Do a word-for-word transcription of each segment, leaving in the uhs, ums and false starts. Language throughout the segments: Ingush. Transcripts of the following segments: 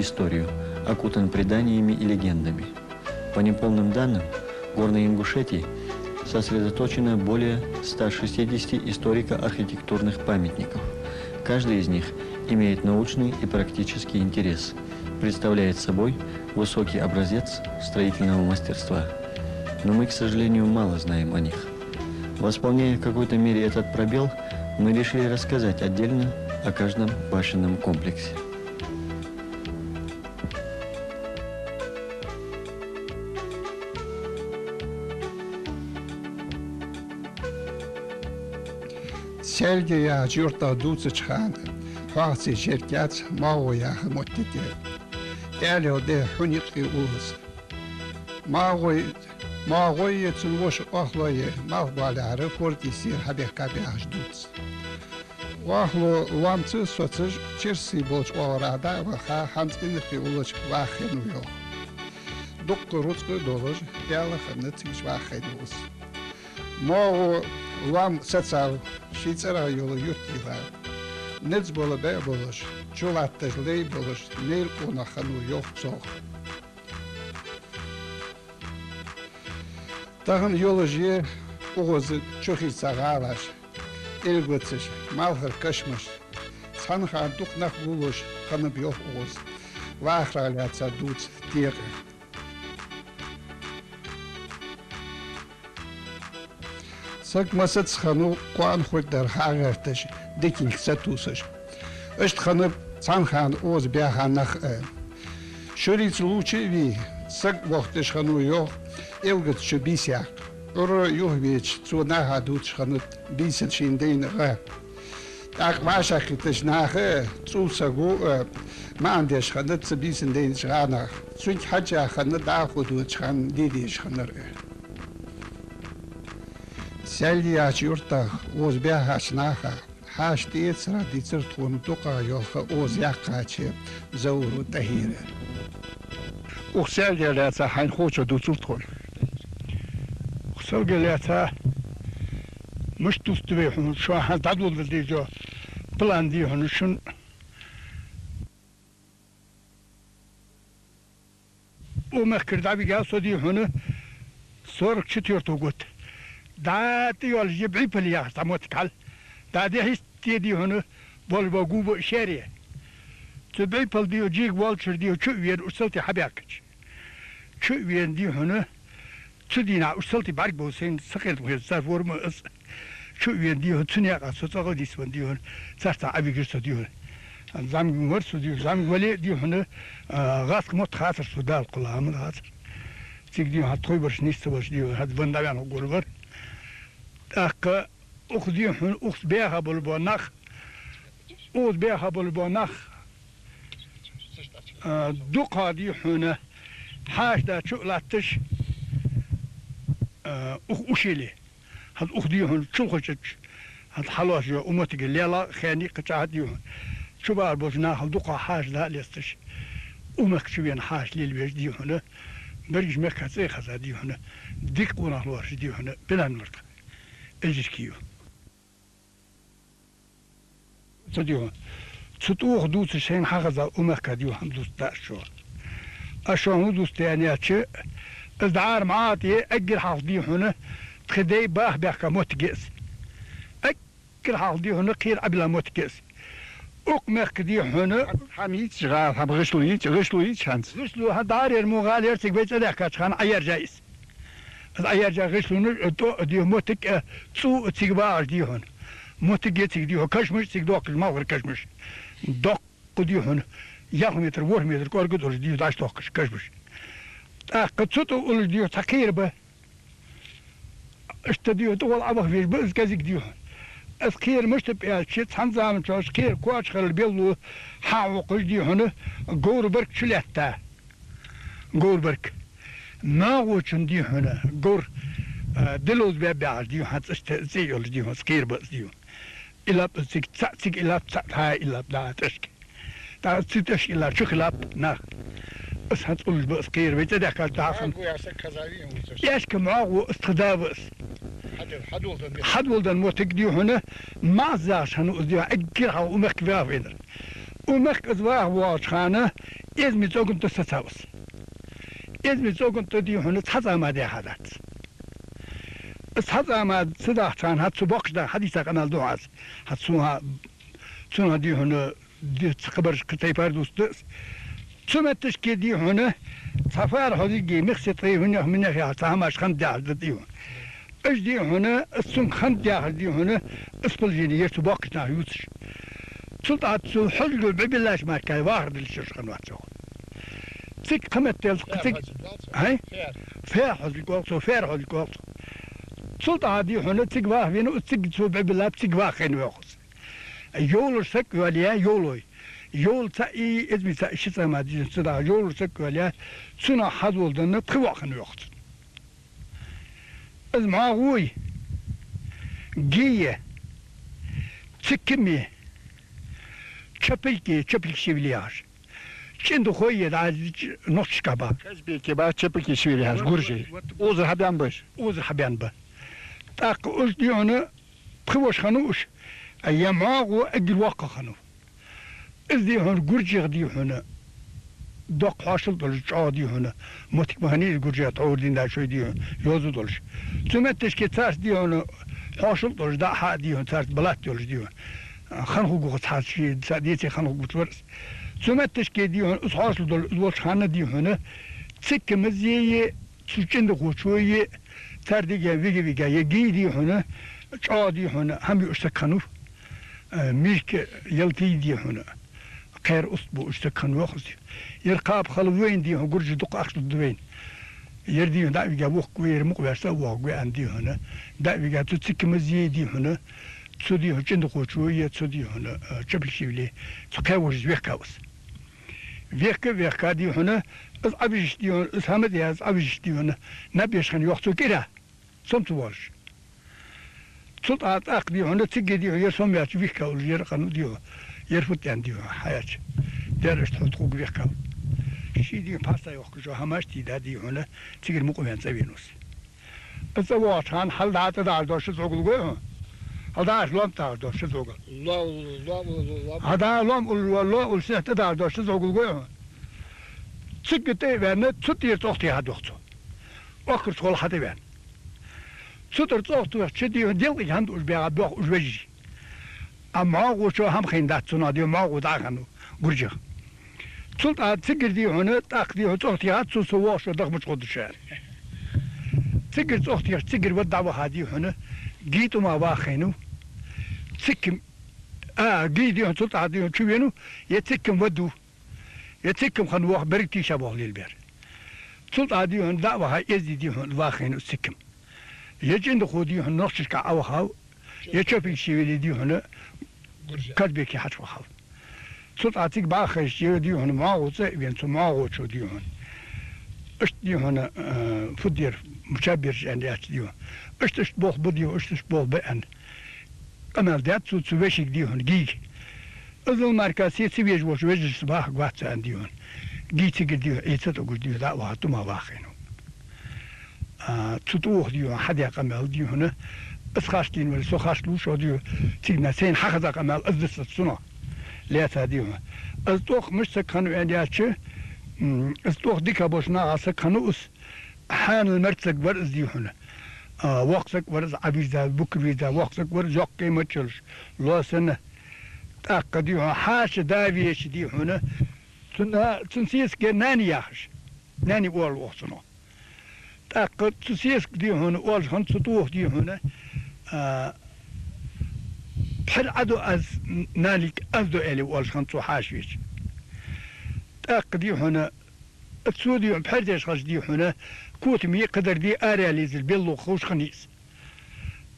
историю, окутан преданиями и легендами. По неполным данным, в Горной Ингушетии сосредоточено более ста шестидесяти историко-архитектурных памятников. Каждый из них имеет научный и практический интерес, представляет собой высокий образец строительного мастерства. Но мы, к сожалению, мало знаем о них. Восполняя в какой-то мере этот пробел, мы решили рассказать отдельно о каждом башенном комплексе. Селге яхача юртах дувцача хана хьоахаца шерк яц МагӀо яха моттиг. Аьле де хьунитхи улаз. МагӀой, МагӀой е цун воша Охлой е малх балехьара Коркий сера хьабехка баьхаш дувц. Охло лоамца соцаш, чирси болча оагӀорахьа дӀа а ваха, хӀанз инаркхий уллача ваха хиннав йоах. Дуккха рузкъа а долаш, Даьла хана цига ваха хиннав из. МагӀо лоам сацав, ший цӀерагӀа йола юрт йилла. Низ бола бӀу болаш, чу латташ лай болаш, наьра къонах хиннав йоах цох. Тахан йолаш я укхаза чухийца гӀалаш, элгоцаш, малхара кашамаш, цхьан хана дукха нах гуллуш хиннаб йоах укхаза, вахарах лаьца дувц декъе. Саг массаза хиннав кхоана хургдар хьагӀерташ, диканга сатувсаш. Иштта хиннаб цхьан хана укхаза баьха нах а. Шурийца лувча а вий, саг вохийташ хиннав йоах элгаца чу бийса яккха. Ӏуйрре юхавеча, цо наха дувцаш хиннад бийсан шийна дайна гӀа. ТӀаккха вӀашагӀкхийттача наха, цӀувсаго а, маӀан деш хиннад цу бийсан дайнача гӀа нах. Цунга хьежжа хиннад дӀахо доацача хана де дезаш хиннар а. Селге яхача юртах укхаза баьхача наха хьаьша тӀаэцара дийцар тхона дукхагӀа йола ха укхаза яьккхача Завуров ТӀахьира. Укх Селгех лаьца хьайна ховчох дувцал тхона. Укх Селгех лаьца мишта дувц вай хьона, шоана хӀанз дӀадоладала дезаш йола план дий хьона шун. Укх мехкара дӀавигав со дий хьона сорок четвёртого год. ДӀа тӀайоалаш я БӀийпал яхаш цхьа моттиг хьал. ДӀа де хьист те дий хьона болаш бола губа а шаьре. Цу БӀийпал дий хьона жийга волчара дий хьона чу а вена, уж салтий хьабаьхкача. Чу а вена дий хьона, цу дийнахьа уж салтий бӀаргабовла сайна сакхердам хеза цар ворма а аз. Чу а вена дий хьона, цу наькъа со цӀагӀа а дисвенна дий хьона, царца Ӏовигар со дий хьона. ЗӀамига вар со дий хьона, зӀамига вале а дий хьона, а, гӀазкхий мотт хацар со, Дала кхоллахь, хӀама хацар. Цига дий хьона, хӀанз тхоай бараш нийсса болаш дий хьона, хӀанз бан дӀаваьнна гур вар. ТӀаккха укх дий хьона, укхаза баьха бола бола нах, укхаза баьха бола бола нах, а, дукха дий хьона, хьаьша да чу а латташ, а, укх Ушиле. ХӀанз укх дий хьона, Чулхачача, хӀанз хьалош йола укх моттиге лела а, хаьнна а кхача хьа дий хьона. Чубахар болча нахал дукха хьаьша да а лесташ, укх мехка чу вена хьаьша лелавеш дий хьона, берригача мехка цӀи а хеза дий хьона, дика къонах лоархӀаш дий хьона, Бинан-Март Эжиркиев. Цу дий хьона, цу тӀа укх дувцаш сайна хьахеза укх мехка дий хьона дувц даш шо. Аз шоана дувц даьннача, аз дӀара мӀа а тӀе эггара хьалха дий хьона, тха дай баха баьхка моттиг я из. Эггара хьалха дий хьона, кхера Ӏобилла моттиг я из. Укх мехка дий хьона. ХӀама йиций гӀала, хӀама гӀишло йиций, гӀишло йиций хӀанз? ГӀишло хӀанз дӀара яр мо гӀала яр цига вай цӀадаьхкача хана Ӏояржай из. Из Ӏояржай гӀишло, э, тӀо а дий хьона, моттиг, э, цӀу а цига багӀаш дий хьона. Моттиг я цига дий хьона, кашамаш цига доаккхаш, малхара кашамаш. Доккха дий хьона, ялх метр, ворхӀ метр кӀоарга долаш дий хьона, дӀатохкаш кашамаш. ТӀаккха цу тӀа уллаш дий хьона цхьа кхера ба. Иштта дий хьона, тӀагӀолла Ӏобаха везаш ба из кӀезига дий хьона. Из кхера мишта ба аьлча, цхьан заман чухь кхера кочахарал белло хьахьокхаш дий хьона, говра барг чу лаьтта. Говра барг. МагӀочун дий хьона, говр, а, дилуз беббаьхаш дий хьона, хӀанз иштта цӀи йолаш дий хьона, из кхера ба из дий хьона. Иллаб цига цаӀ, цига иллаб цаӀ, тха иллаб дӀа тӀашка. ТӀа цига тӀашка иллаб чу хилаб нах. Из хӀанз уллаш ба из кхера, вай цӀадаьхкача дӀахо. Эшка МагӀо из тха да ва из. Хьадоладенна моттиг дий хьона, маӀаззахаш хиннав из дий хьона, эггара хьалха укх мехка ваьха венар. Укх мехка из ваха воагӀача хана эзми цӀоган тӀа сецав из. Эзми цӀоган тӀа, дий хьона, цхьа цӀа мара даьха дац. Из цхьа цӀа мара ца дахача хана, хӀанз цу боккхача наха хьадийца къамаьл да хьона аз. ХӀанз цунах, цунах, дий хьона, ди-, цхьа хабараш кхы тайпара дувцаргда аз. Цу метташка, дий хьона, цхьа фара хьозилга, мехсет тӀа, хӀунех-минех яхаш цхьа хӀамаш хиннадаьхаш да, дий хьона. Уж, дий хьона, из цунга хиннадаьхаш, дий хьона, из положени яр цу боккхача наха ювцаш. Цул тӀехьагӀа цу хьозилгал бӀубиллача мара вахар диллача шераш хиннавац йоах. Цига кхаметтел цига, хӀай? Фара хьозилга оал цох, фара хьозилга оал цох. Цул тӀехьагӀа, дий хьона, цига ваха венав, цига цо бӀубиллаб, цига ваха хиннав йоах из. Йовлаш саг йоалаяь, йовлой. Йовла цаӀ, эзми цаӀ, ши цӀа мара, дий хьона, цу дагӀа йовлаш саг йоалаяь, цунах хьазвола данна пхи воӀ хиннав йоах цун. Из МоагӀой, Гийе, Циккаме, Чапилке, Чапилкешвили яхаш. ЧӀиндахой я, дӀа, нохчашка ба. Казбеке ба, Чапилкешвили яхаш, гуржий. Озар хьабаьнна ба уж. Озар хьабаьнна ба. ТӀаккха уж, дий хьона, пхи воша хиннав уж, а ер МоагӀо эггара воккхагӀа хиннав. Из, дий хьона, гуржех, дий хьона, доккха хьоашал долаш, чӀоагӀа, дий хьона, моттиг ма хиннай из гуржех, тхьовра дийна да шоай, дий хьона, йоазув долаш. Цу метташка царца, дий хьона, хьоашал долаш, даа хьа, дий хьона, царца балат йолаш, дий хьона, хинна хургва-кх цхьа ший, цхьа деций хинна хургвацар из. Цу метташка, дий хьона, из хьоашал долаш, из волча хана, дий хьона, Циккамеи, цу ЧӀиндахочои, цар дегӀа вига-вига, ер Гий, дий хьона, чӀоагӀа, дий хьона, хӀама юаш саг хиннав, э, мишка ялтий, дий хьона, кхера уст буаш саг хиннав йоах из. Ер кхаба хала вайна, дий хьона, гуржий дукха ахча лургда вайна. Ер, дий хьона, дӀа а вига вохаргва, ер мукъаваьча цӀа а воаккхаргва аьнна, дий хьона, дӀа а вига цу Циккамеи, дий хьона, цу, дий хьона, ЧӀиндахочои, цу, дий хьона, э, Чапилкешвилеи, цу кхаь вожас вехкав из. Вехка, вехка, дий хьона, из Ӏовижача, дий хьона, из хӀама даь, из Ӏовижача, дий хьона, наб еш хиннав йоах цо кӀира, сомца воалаш. Цул тӀехьагӀа тӀаккха, дий хьона, цигга, дий хьона, ер сомаваьча вихкав из, ер къаьна, дий хьона, ер фуд аьнна, дий хьона, хьаяьча. Дера иштта хьалтӀахьулга вехкав. Ший, дий хьона, пасса йохкаш йола хӀамаш тийда, дий хьона, цигара мукъаваьнна цӀавенав из. Из цӀавоагӀача хана хьалха тӀадахьаш дола ши зӀогал гой хьона? Хьалха дахьаш лоам тӀадахьаш дола ши зӀогал. Лоа, лоа, лоа, лоа. ХьалхагӀа лоам улла, лоа улла сехьа тӀадахьаш дола ши зӀогал гой хьона? Цигга тӀа а ваьнна, цу тӀера цӀогӀа техад йоах цо. Охкарча гӀолла хьатӀаваьнна. Цу тӀара цӀогӀа техача, дий хьона, делкъиг хӀана дуаш баьгӀа боах уж вежарий. А МоагӀочоа хӀама хайнадац цунах, дий хьона, МоагӀо дӀа а хиннав гуржех. Цул тӀехьагӀа цигара, дий хьона, тӀаккха, дий хьона, цӀогӀа техад цо, цо воагӀаш вола даха мича гӀоргда шоана. Цигара цӀогӀа техача, цигара вад дӀаваха, дий хьона, Гий тӀума ваха хайнав. Циккам-, а, Гий, дий хьона, цул тӀехьагӀа, дий хьона, чувенав, ер Циккам вад ва. Ер Циккам хиннав йоах берригаш тийша болх лелабаьр. Цул тӀехьагӀа, дий хьона, дӀа а ваха, эзди, дий хьона, ваха хайнав из Циккам. Ер ЧӀиндахо, дий хьона, нохчашка Ӏовахав, ер Чапилкешвили, дий хьона, Казбеке хьачувахав. Цул тӀехьагӀа цига бӀаьхайча, ер, дий хьона, МоагӀо цӀа а вена, цу МоагӀочоа, дий хьона, иштта, дий хьона, э, фуд ер, мичаб ераш аьнна яьхача, дий хьона, иштта-иштта болх ба, дий хьона, иштта-иштта болх ба аьнна, къамаьл даьд цо цу вешийга, дий хьона, Гийга. Из мара се ца везаш волча вежарашца бахаргвац со аьнна, дий хьона, Гий цигара, дий хьона, Ӏе ца тӀагуш, дий хьона, дӀа а ваха, тӀума ваха хайнав. А, цу тӀа ваха, дий хьона, хьадаь къамаьл, дий хьона, из харцлийна вале, со харцлуш ва, дий хьона, цига нах сайна хьахеза къамаьл, из дисса цунах лаьца, дий хьона. Из тӀох мишта саг хиннав аьнна яьхача, м, из тӀох дика болча нахах саг хиннав из, хьанал мерза саг вар из, дий хьона. А, воккха саг вар из, Ӏовийрза, букъ вийрза, воккха саг вар из, йоккха кӀай маччалаш, лоа санна. ТӀаккха, дий хьона, хьаьша да веача, дий хьона, цун, цун сесаг Нани яхаш. Нани оал оаха цунах. ТӀаккха цу сесага, дий хьона, оалаш хиннад цу тӀох, дий хьона, а, пхьор Ӏа ду аз, Налик аз ду, аьле оалаш хиннад цо хьаьша веача. ТӀаккха, дий хьона, цо, дий хьона, пхьор деш хилча, дий хьона, котаме кхыдар де араяьлла езар, белло ховш хиннай из.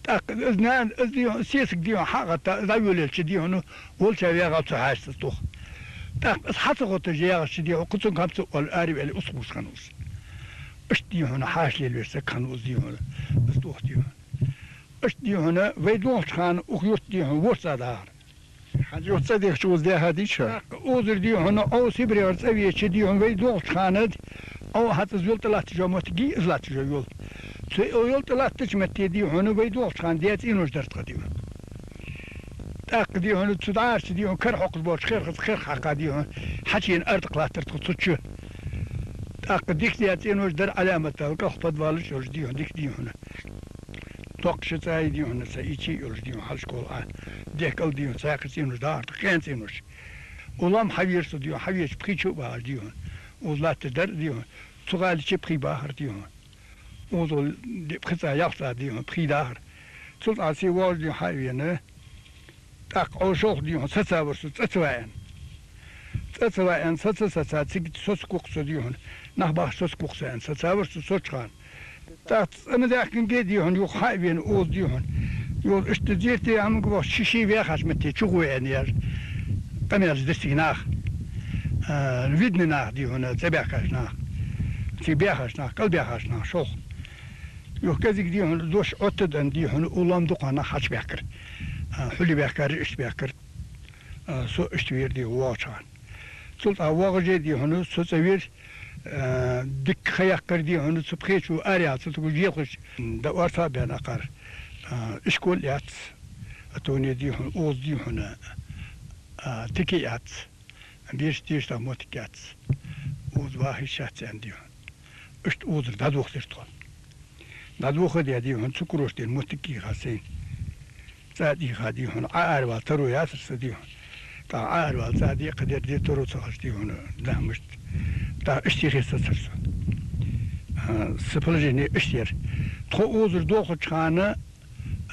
ТӀаккха из нана, из, дий хьона, сесаг, дий хьона, хьагӀатта, из дӀавоалаелча, дий хьона, волча ваьгӀав цу хьаьшас тӀох. ТӀаккха из хьа ца гӀотташ яьгӀача, дий хьона, кхы цунга хӀама ца оалаш, араваьле, устагӀа гуш хиннав из. Иштта, дий хьона, хьаьша лелавеш саг хиннав из, дий хьона, из тӀох, дий хьона. Иштта, дий хьона, вай долча хана укх юрта, дий хьона, ворхӀ цӀа дахар. ХӀанз юха цӀа дехача укхаза даьха дий шо? ТӀаккха укхазара, дий хьона, Ӏо Сибрегара цӀавеча, дий хьона, вай долча хана, Ӏо хӀанз из йола тӀалатташ йола моттиг я, из латташ йола йола. Цу йола тӀалаттача метте, дий хьона, вай долча хана даь цӀенош дар тха, дий хьона. ТӀаккха, дий хьона, цу дӀарца, дий хьона, кара хьокхаш болча кхерхаца кхерх хьакха, дий хьона, хьачена артакх латтар тхо цу чу. ТӀаккха дика даь цӀенош дар Ӏаламат аьле, кӀалха подвалаш йолаш, дий хьона, дика, дий хьона. Доккха ши цӀай, дий хьона, цхьа ичи йолаш, дий хьона, хьалха школа Ӏа. Дехкал, дий хьона, цхьаькха цӀенош дахар, тха кхаьнна цӀенош. Улам хьавера со, дий хьона, хьавеча пхи чу а бахаш, дий хьона. Укхаза латташ дар, дий хьона, цу гӀала чу пхи бахар, дий хьона. Укхаза де-, пхи цӀа, ялх цӀа, дий хьона, пхи дахар. Цул тӀехьа се воагӀаш, дий хьона, хьа а вена, тӀаккха Ӏо шолха, дий хьона, саца вар со, цӀа ца ваьнна. ЦӀа ца ваьнна, саца, саца, цига соцаву-кх со, дий хьона. Нах бахача соцаву-кх со аьнна, саца вар со, соцача хана. ТӀаккха цӀена даьхкинге, дий хьона, юха хьа а вена, укхаза, дий хьона. Юха иштта зерате хӀаманга вахача, ший-ший ваьхача метте чугӀо аьнна яр. Къамаьлаш дир цига наха. А, видни нах, дий хьона, цӀабаьхкача наха. Цига баьхача наха, кӀалбаьхача наха, шолха. Юха кӀезига, дий хьона, дош Ӏоттадаь, дий хьона, улам дукха нах хьачубаьхкар. А, хьуле баьхкараш иштта баьхкар. А, со иштта вера, дий хьона, воагӀача хана. Цул тӀехьа воагӀаше, дий хьона, со цӀавера, а, дикка ха яьккхар, дий хьона, цу пхе чу араяьлча, цу тӀа желхаш, дӀа орца а баьнна акхар. А, ишкол яц, а, тоне, дий хьона, укхаза, дий хьона, а, тика яц, бераш тешаш моттиг яц. Укхаза ваха йиш яц аьнна, дий хьона. Иштта укхазара дӀадохадир тхо. ДӀадохадаь, дий хьона, цу курортера моттиг ийха сайна. ЦӀа дийха, дий хьона, Ӏоаравала таро яцар са, дий хьона. ТӀаккха Ӏоаравала цӀа декхадаьр, де таро ца хилча, дий хьона, дахмашта. ТӀаккха иштта хесацар со. А, са положени иштта яр. Тхо укхазара дохача хана,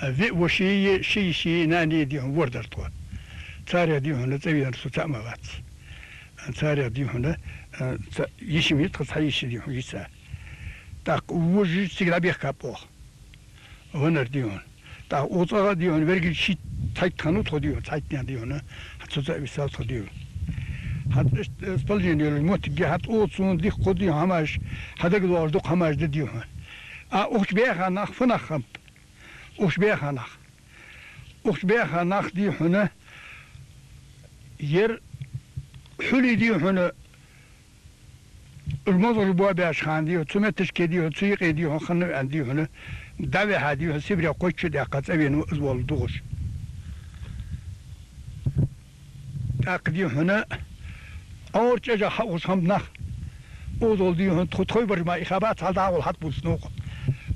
а, виъ вошеи, ши йишеи, нанеи, дий хьона, ворхӀ дар тхо. Царех, дий хьона, цӀавенар со цаӀ ма вац. Царех, дий хьона, а, цхьа йиша ма йий тха, цхьа йиша, дий хьона, йиса. ТӀаккха вожаш цига дӀабехкаб оаха. Веннар, дий хьона. ТӀаккха укх цӀагӀа, дий хьона, верг шийтта-цхьайтта хиннав тхо, дий хьона, цхьайттанех, дий хьона, хӀанз цу цӀа висав тхо, дий хьона. ХӀанз иштта, э, положени йолаш моттиг я, хӀанз укхаза сона дика хургдий хӀамаш, хьа дагадоагӀаш дукха хӀамаш да, дий хьона. А укх чу баьха нах фу нах хиннаб? Укх чу баьха нах. Укх чу баьха нах, дий хьона, ер хьулий, дий хьона, уж мозгӀаш боабаьча хана, дий хьона, цу метташка, дий хьона, цу юкъе, дий хьона, хиннав аьнна, дий хьона, дӀавихьа, дий хьона, Сибре кхойтта шу даьккха цӀавенав из вола дугӀаш. ТӀаккха, дий хьона, Ӏуйран чӀожагӀа хьаухаш хиннаб нах. Укхаза вола, дий хьона, тхо тхоай баржа мара ихабац, хьал дӀагӀолла хьатӀабувца новкъа.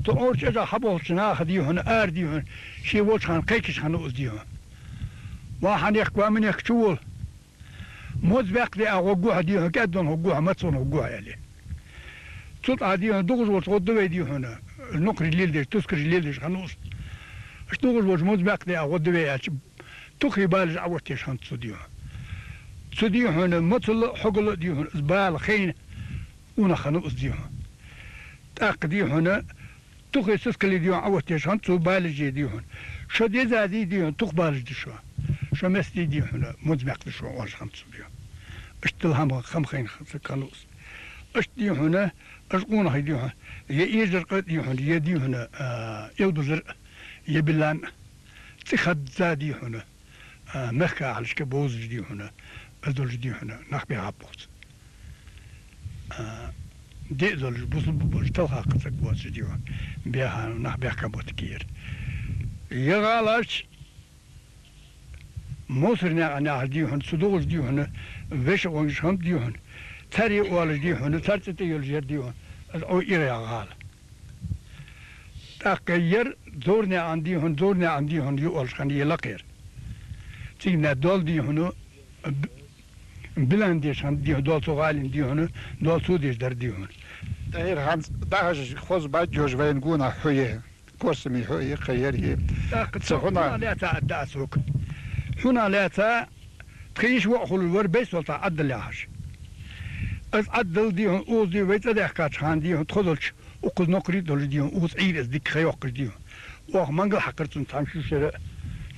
Цу Ӏуйран чӀожагӀа хьаболхача наха, дий хьона, ара, дий хьона, ше волча хана кхайкаш хиннав из, дий хьона. Ва хьанехк, ва манехк, чу вола. Модз баьккха диа гӀоргва хьо, дий хьона, кӀаьдвенна хургва хьо, мацвенна хургва хьо, аьле. Цул тӀехьа, дий хьона, дугӀаш волча гӀо да вай, дий хьона, нокхараш леладеш, тускараш леладеш хиннав из. Иштта дугӀаш волча модз баьккха диа гӀо да вай аьлча, тухий балаш Ӏооттаеш хиннад цо, дий хьона. Цу, дий хьона, мацал а, хьогал а, дий хьона, из бала хайна, унахь хиннав из, дий хьона. ТӀаккха, дий хьона, тухий сискалий, дий хьона, Ӏооттаеш хиннад цо балаши, дий хьона. Шо дезади, дий хьона, тух балаш да шоана. Шо места, дий хьона, модз баьккха да шоана, оалаш хиннад цо, дий хьона. Иштта хӀама, хӀама хайна саг хиннав из. Иштта, дий хьона, уж къонахий, дий хьона, е Эжаркъа, дий хьона, е, дий хьона, а, Илбазар, е Билан, цӀи хадза, дий хьона, а, мехка хьалхашка бовзаш, дий хьона, из долаш, дий хьона, нах баьхаб укхаза. А, диъ долаш, бусалба болаш, талхаккха саг воацаш, дий хьона, баьха нах баьхка моттиг я ер. Е гӀалаш, Мовсара-наькъан яхаш, дий хьона, цу дугӀаш, дий хьона, веший гӀонаш хиннаб, дий хьона. Цари оалаш, дий хьона, цар цӀи тӀа йолаш яр, дий хьона, из Ӏо-, ИгӀ яха гӀала. ТӀаккха ер Зовра-наькъан, дий хьона, Зовра-наькъан, дий хьона, я оалаш хиннай, е лакхера. Цига нах доал, дий хьона, б-, Билан деш хиннад, дий хьона, доал цу гӀалин, дий хьона, доал цо деш дар, дий хьона. ТӀехьара хӀанз дахаш хоза баддаш вайна гонахьа хьо я. Корсаме хьо я, кхы ер я. ТӀаккха цу хьуна лаьца а да аз хьога. Хьуна лаьца тха йиша воӀ хулаш вар Байсолта Ӏадал яхаш. Из Ӏадал, дий хьона, укхаза, дий, вай цӀадаьхкача хана, дий хьона, тхо долча, укхаза нокхарий долаш, дий хьона, укхаза Ӏийра из дикка ха йоаккхаш, дий хьона. Оаха мангал хьакхар цунна цхьан шушера,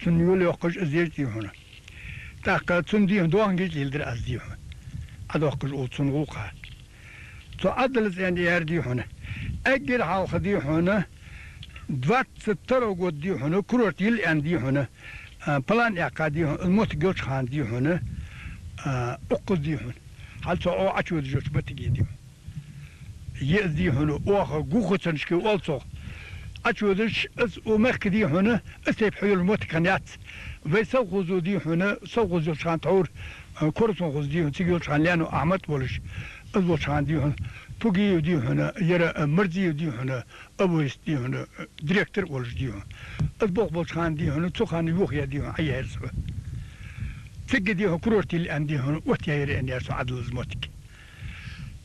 цунна йола йоаккхаш, из еш, дий хьона. ТӀаккха цунна, дий хьона, доахан гиз леладир аз, дий хьона. Ӏодоаккхаш укхаза цунна гӀулакха. Цу Ӏадала цӀен яр, дий хьона. Эггара хьалха, дий хьона, двадцать второй год, дий хьона, курорт йил аьнна, дий хьона, а, план яьккха, дий хьона, моттиг йолча хана, дий хьона, а, укхаза, дий хьона. Хьал цу Ӏо Ӏочудаш йолча моттиге, дий хьона. Е из, дий хьона, оаха гухацанашка оал цох. Ӏочудаш, из укх мехка, дий хьона, из тайпа хьо йола моттиг хиннаяц. Вай совхозо, дий хьона, совхоз йолча хана тхьовра, э, Корсовхоз, дий хьона, цига йолча хана Лаьнов Ахьмад волаш, из волча хана, дий хьона, Пугиев, дий хьона, яра, э, Марзиев, дий хьона, Авойс, дий хьона, э, директор волаш, дий хьона. Из болх болча хана, дий хьона, цу хана йохаяь, дий хьона, Ӏаяьхьар са. Цига, дий хьона, курорт йилла аьнна, дий хьона, оттаяьяр аьнна яьхар со Ӏадал из моттиг.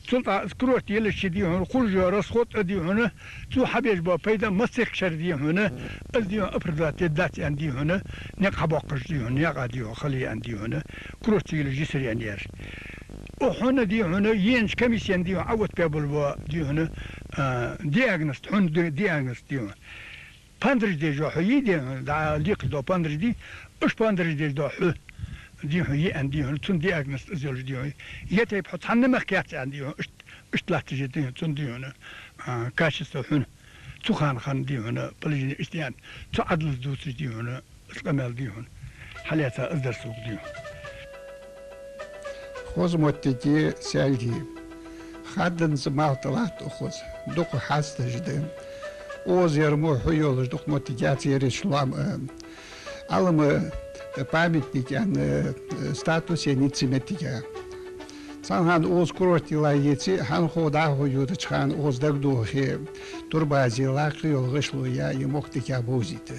Цул тӀехьагӀа из курорт йиллача, дий хьона, хуржа йола расход а, дий хьона, цо хьабеш бола пайда массехк шера, дий хьона, из, дий хьона, оправдать дергдац аьнна, дий хьона, никъ хьабоаккхаш, дий хьона, никъа, дий хьона, хила аьнна, дий хьона, курорт ца йиллаш йисар аьнна яьхар. Укх хьона, дий хьона, енача комиссена, дий хьона, Ӏооттабаь бола, дий хьона, а, диагноз, хьона ди-, диагноз, дий хьона. Пандараш деш дола хьу йий, дий хьона, дӀа лекхаш дола пандараш дий, уж пандараш деш дола хьу, дий хьона, йиъан, дий хьона, цун диагноз из йолаш, дий хьона. Е тайпа хьу цхьанне мехка яц аьнна, дий хьона, ишт-, иштта латташ я, дий хьона, цун, дий хьона, а, качество хьона. Цу хана хинна, дий хьона, положени иштта я аьнна, цу Ӏадалца дувцаш, дий хьона, из къамаьл, дий хьона, хьалаьца из дар сога, дий хьона. Хоза моттиг я Саьлги. Хадданза малх тӀа латт укхаза. Дукха хьасташ да. Оза яр мо хьу йолаш дукха моттиг яц ераш лоам а. Ӏалама памятник аьнна, э, статус еннай цу моттиге. Цхьан хана укхаза курорт йилла еце, хьанхо дӀахо йодача хана укхаза дагадохе, турбази лакха йола гӀишло я, е мохк дика бовзийта.